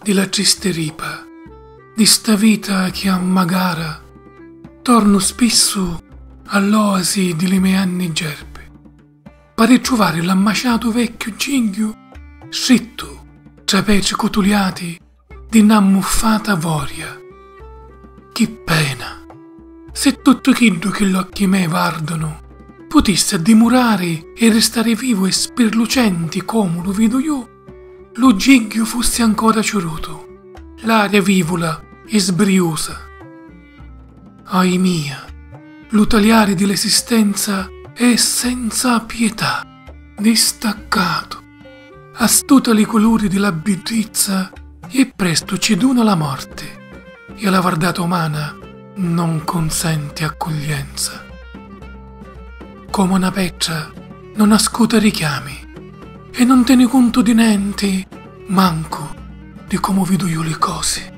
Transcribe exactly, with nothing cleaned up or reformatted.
Di la tristi ripa di sta vita chi ammagara, tornu spissu all'oasi di li me anni gerpi, p'arritruvari l'ammaciatu vecchiu gigghiu strittu tra petri cutuliati di na muffata voria. Chi pena! Si tuttu chiddu chi l'occhi mei vardanu putissi addimurari e ristari vivu e spirlucenti comu lu vidu ju, lu gigghiu fussi ancora ciurutu, l'aria vivula e sbriusa. Ahi mia, lu taliari di l'esistenza è senza pietà, distaccatu, astuta li culuri di la biddizza e prestu ci duna la morti, e a la vardata umana non cunsenti accuglienza. Comu na petra non ascuta richiami e non teni cuntu di nenti, mancu di comu vidu ju li cosi.